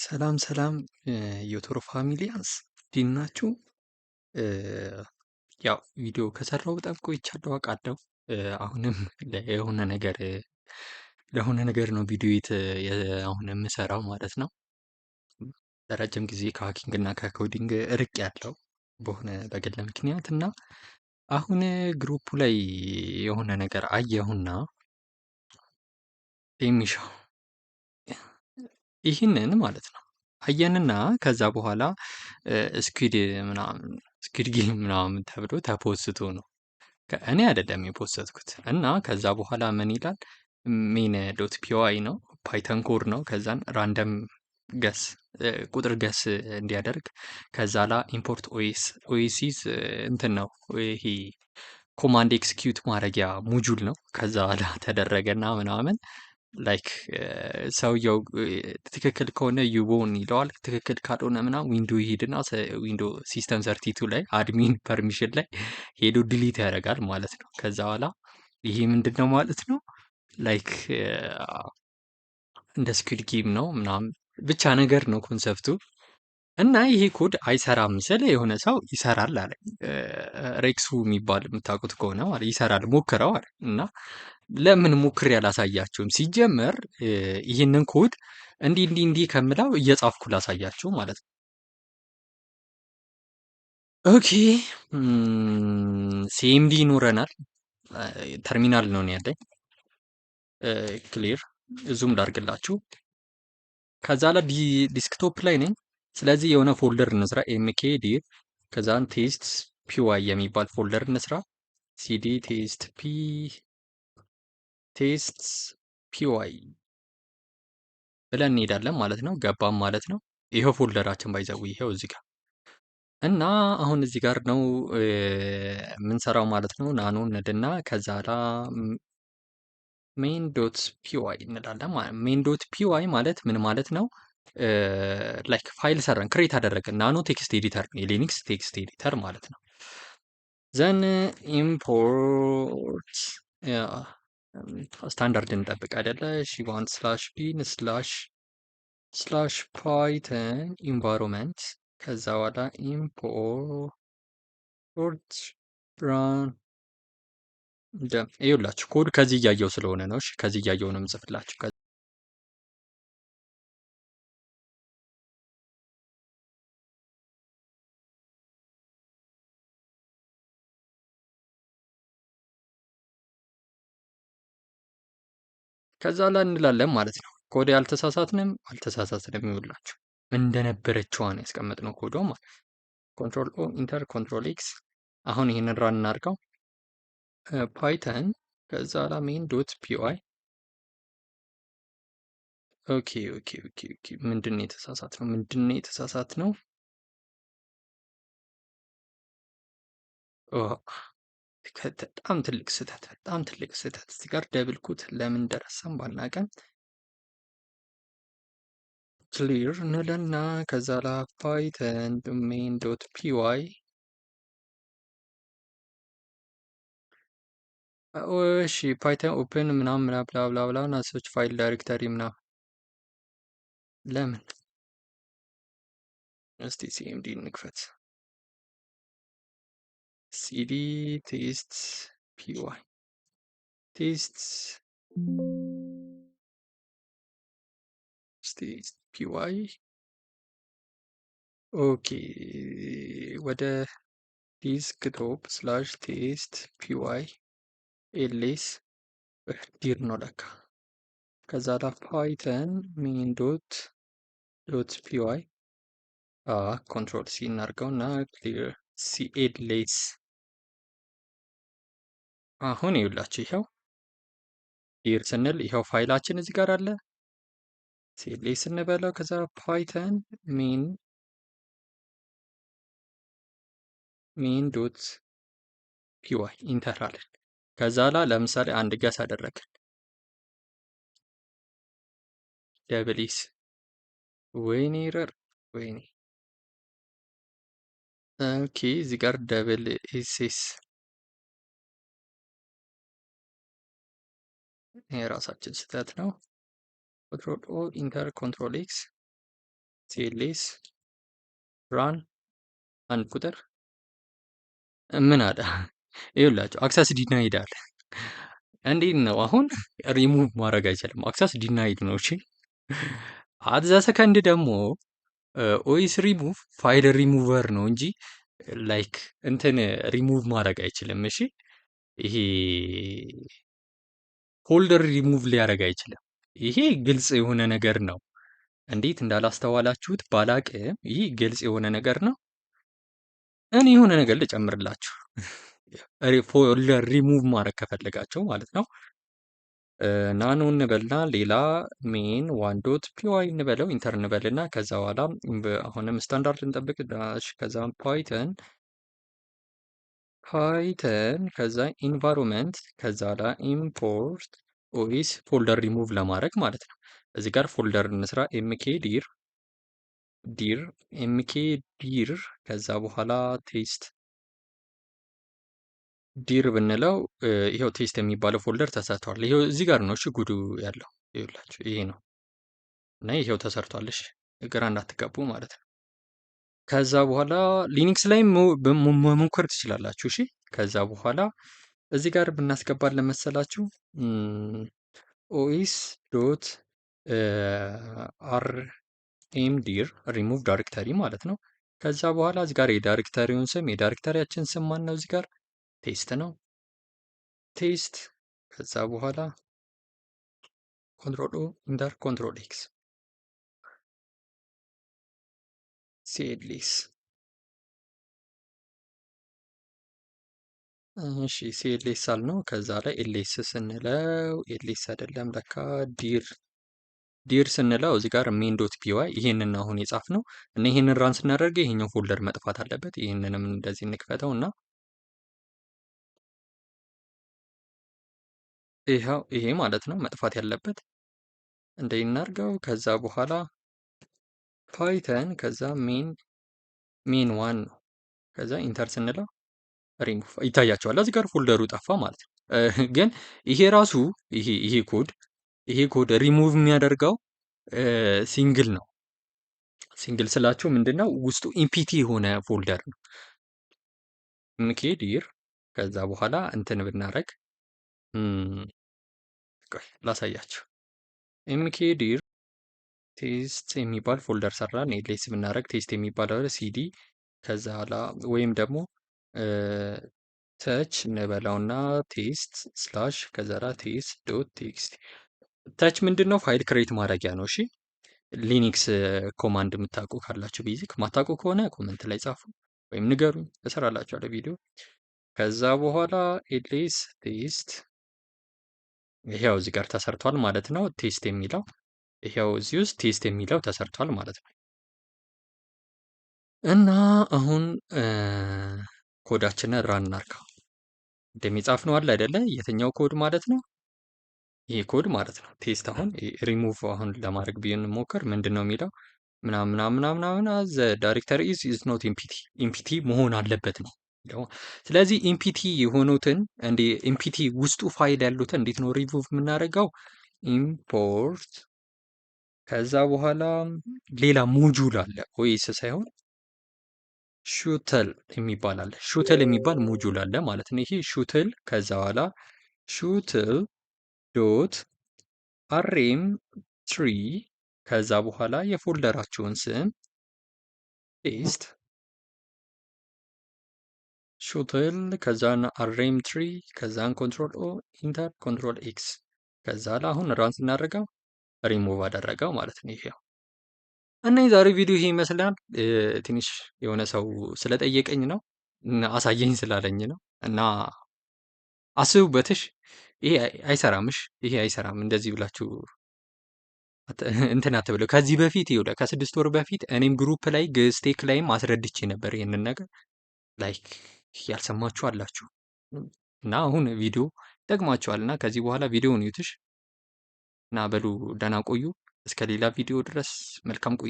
ሰላም ሰላም የቶሮ ፋሚሊያንስ እንዴት ናችሁ? ያው ቪዲዮ ከሰራሁ በጣም ቆይቻለሁ አውቃለሁ። አሁንም ለሆነ ነገር ለሆነ ነገር ነው ቪዲዮ አሁን የምሰራው ማለት ነው። ለረጅም ጊዜ ከ hacking እና ከ coding ርቄያለሁ በሆነ በግል ምክንያት እና አሁን group ኡ ላይ የሆነ ነገር አየሁና የሚሻው ይህንን ማለት ነው አየንና ከዛ በኋላ squid ምናምን squid game ምናምን ተብሎ ተፖስቶ ነው። እኔ አይደለም የፖስትኩት። እና ከዛ በኋላ ምን ይላል? main.py ነው፣ Python code ነው። ከዛን random guess ቁጥር guess እንዲያደርግ ከዛ ላ import os። os is እንትን ነው፣ ይሄ command execute ማድረጊያ module ነው። ከዛ ላ ተደረገና ምናምን like ሰውየው ትክክል ከሆነ you won ይለዋል። ትክክል ካልሆነ ምናምን window ይሄድና window system 32 ላይ admin permission ላይ ሄዶ delete ያደርጋል ማለት ነው። ከዛ በኋላ ይሄ ምንድን ነው ማለት ነው? Like እንደ squid game ነው ምናምን ብቻ ነገር ነው concept ኡ። እና ይሄ ኮድ አይሰራም ስል የሆነ ሰው ይሰራል አለ። ሬክሱ የሚባል የምታውቁት ከሆነ ማለት ይሰራል ሞክረው አለ። እና ለምን ሞክሬ አላሳያችሁም? ሲጀመር ይህንን ኮድ እንዲህ እንዲህ እንዲህ ከምለው እየጻፍኩ ላሳያችሁ ማለት ነው። Okay፣ CMD ይኖረናል። ተርሚናል ነው ያለኝ። Clear zoom ላድርግላችሁ። ከዛ ላይ desktop ላይ ነኝ። ስለዚህ የሆነ folder እንስራ። mkdir ከዛን test py የሚባል folder እንስራ። cd test py ብለን እንሄዳለን ማለት ነው። ገባም ማለት ነው። ይኸው folder ኣችን by the way ይኸው እዚህ ጋር እና አሁን እዚህ ጋር ነው የምንሰራው ማለት ነው። Nano እንልና ከዛ ላ main.py እንላለን ማለት main.py ማለት ምን ማለት ነው? Like file ሰራን፣ create አደረግን። Nano text editor ነው፣ የ Linux text editor ማለት ነው። Then import standard እንጠብቅ አይደለ? ሺ one slash bin slash slash python environment ከዛ በኋላ import random። ይኸውላችሁ ኮድ ከዚህ እያየው ስለሆነ ነው። እሺ ከዚህ እያየው ነው የምጽፍላችሁ። ከዛ ላይ እንላለን ማለት ነው። ኮድ ያልተሳሳትንም አልተሳሳትንም። ይኸውላችሁ እንደነበረችዋ ነው ያስቀመጥነው ኮዷ ማለት። Control O enter control X። አሁን ይሄንን run እናድርገው። Python ከዛ ላ main.py። Okay okay okay okay ምንድን ነው የተሳሳት ነው? ምንድን ነው የተሳሳት ነው? በጣም ትልቅ ስህተት፣ በጣም ትልቅ ስህተት። እዚህ ጋር double quote ለምን ደረሰም ባናቀም clear እንለና ከዛ ላ Python main.py። እሺ Python open ምናምን bla bla bla bla እና search file directory ምናምን ለምን? እስቲ CMD እንክፈት። cd test py test py። Okay፣ ወደ desktop slash test py ls dir ነው ለካ። ከዛ ላ Python main dot py control C እናድርገው እና clear cls። አሁን ይኸውላችሁ ይኸው dir ስንል ይኸው ፋይላችን እዚህ ጋር አለ። cls እንበለው። ከዛ Python main.py enter አለን። ከዛ ላ ለምሳሌ አንድ guess አደረግን double s። ወይኔ error ወይኔ። Okay፣ እዚህ ጋር double ss የራሳችን ስህተት ነው። Control O enter control X። CLS run አንድ ቁጥር ምን አለ? ይኸውላችሁ access denied አለ። እንዴት ነው አሁን ሪሙቭ ማድረግ አይችልም። Access denied ነው። እሺ፣ አት ዘ ሰከንድ ደግሞ ኦኤስ ሪሙቭ ፋይል ሪሙቨር ነው እንጂ ላይክ እንትን ሪሙቭ ማድረግ አይችልም። እሺ፣ ይሄ ፎልደር ሪሙቭ ሊያደርግ አይችልም። ይሄ ግልጽ የሆነ ነገር ነው። እንዴት እንዳላስተዋላችሁት ባላቅም ይህ ግልጽ የሆነ ነገር ነው። እኔ የሆነ ነገር ልጨምርላችሁ፣ ፎልደር ሪሙቭ ማድረግ ከፈለጋቸው ማለት ነው። Nano እንበልና ሌላ main one dot py እንበለው፣ enter እንበልና ከዛ በኋላ አሁንም ስታንዳርድ እንጠብቅ፣ dash፣ ከዛ Python Python፣ ከዛ environment፣ ከዛ ላ ኢምፖርት ኦኤስ ፎልደር ሪሙቭ ለማድረግ ማለት ነው። እዚህ ጋር folder እንስራ፣ mkdir dir mkdir፣ ከዛ በኋላ test dir ብንለው ይኸው test የሚባለው folder ተሰርቷል። ይኸው እዚህ ጋር ነው። እሺ፣ ጉዱ ያለው ይኸውላችሁ ይሄ ነው እና ይሄው ተሰርቷል። እሺ፣ ግራ እንዳትጋቡ ማለት ነው። ከዛ በኋላ Linux ላይ መሞከር ትችላላችሁ። እሺ፣ ከዛ በኋላ እዚህ ጋር ብናስገባለን መሰላችሁ ኦኤስ ዶት አር ኤም ዲር ሪሙቭ ዳይሬክተሪ ማለት ነው። ከዛ በኋላ እዚህ ጋር የ directory ውን ስም፣ የ directory ያችን ስም ማን ነው? እዚህ ጋር test ነው። Test፣ ከዛ በኋላ control O፣ enter፣ control X፣ CLS። እሺ፣ CLS አልነው። ከዛ ላይ LS ስንለው LS አይደለም ለካ፣ dir dir ስንለው እዚህ ጋር main dot py ይሄንን አሁን የጻፍነው እና ይሄንን run ስናደርግ ይሄኛው folder መጥፋት አለበት። ይሄንንም እንደዚህ እንክፈተው እና ይኸው ይሄ ማለት ነው መጥፋት ያለበት፣ እንደ እናድርገው። ከዛ በኋላ Python፣ ከዛ main one ነው። ከዛ enter ስንለው ሪሙቭ ይታያቸዋል። እዚህ ጋር folder ኡ ጠፋ ማለት ነው። ግን ይሄ ራሱ ይሄ ኮድ ሪሙቭ የሚያደርገው single ነው። Single ስላችሁ ምንድነው ውስጡ empty የሆነ folder ነው። mkdir፣ ከዛ በኋላ እንትን ብናረግ፣ ቆይ ላሳያችሁ። mkdir test የሚባል folder ሰራን። LS ብናረግ test የሚባል፣ ሲዲ፣ ከዛ ኋላ ወይም ደግሞ touch እንበላውና test slash፣ ከዛ ላ test dot text። Touch ምንድን ነው? File create ማድረጊያ ነው። እሺ፣ Linux command የምታውቁ ካላችሁ basic፣ ማታውቁ ከሆነ comment ላይ ጻፉ ወይም ንገሩኝ፣ እሰራላችኋለሁ ቪዲዮ። ከዛ በኋላ LS test፣ ይሄው እዚህ ጋር ተሰርቷል ማለት ነው። Test የሚለው ይሄው እዚህ ውስጥ test የሚለው ተሰርቷል ማለት ነው። እና አሁን ኮዳችንን run እናርገው። እንደሚጻፍ ነው አለ አይደለ? የትኛው ኮድ ማለት ነው? ይሄ ኮድ ማለት ነው። ቴስት አሁን ሪሙቭ አሁን ለማድረግ ብንሞክር ምንድን ነው የሚለው? ምናምን ምናምን ምናምን፣ the directory is not empty፣ empty መሆን አለበት ነው። ስለዚህ empty የሆኑትን፣ እንደ empty ውስጡ ፋይል ያሉትን እንዴት ነው ሪሙቭ የምናደርገው? Import፣ ከዛ በኋላ ሌላ module አለ፣ OS ሳይሆን shutil የሚባል አለ። Shutil የሚባል module አለ ማለት ነው። ይሄ shutil፣ ከዛ በኋላ shutil dot rmdir፣ ከዛ በኋላ የ folder ኣችሁን ስም test፣ shutil ከዛን rmdir፣ ከዛን control O፣ enter፣ control X፣ ከዛ አሁን run ስናደርገው ሪሙቭ አደረገው ማለት ነው። ይሄው እና የዛሬው ቪዲዮ ይሄ ይመስላል። ትንሽ የሆነ ሰው ስለጠየቀኝ ነው እና አሳየኝ ስላለኝ ነው፣ እና አስቡበትሽ። ይሄ አይሰራምሽ፣ ይሄ አይሰራም። እንደዚህ ብላችሁ እንትን አትብለው። ከዚህ በፊት ይኸውልህ ከ6 ወር በፊት እኔም group ላይ ግስቴክ ላይም አስረድቼ ነበር ይሄንን ነገር፣ like ያልሰማችሁ አላችሁ፣ እና አሁን ቪዲዮ ይጠቅማችኋል፣ እና ከዚህ በኋላ ቪዲዮውን እዩትሽ እና በሉ ደህና ቆዩ። እስከ ሌላ ቪዲዮ ድረስ መልካም ቆዩ።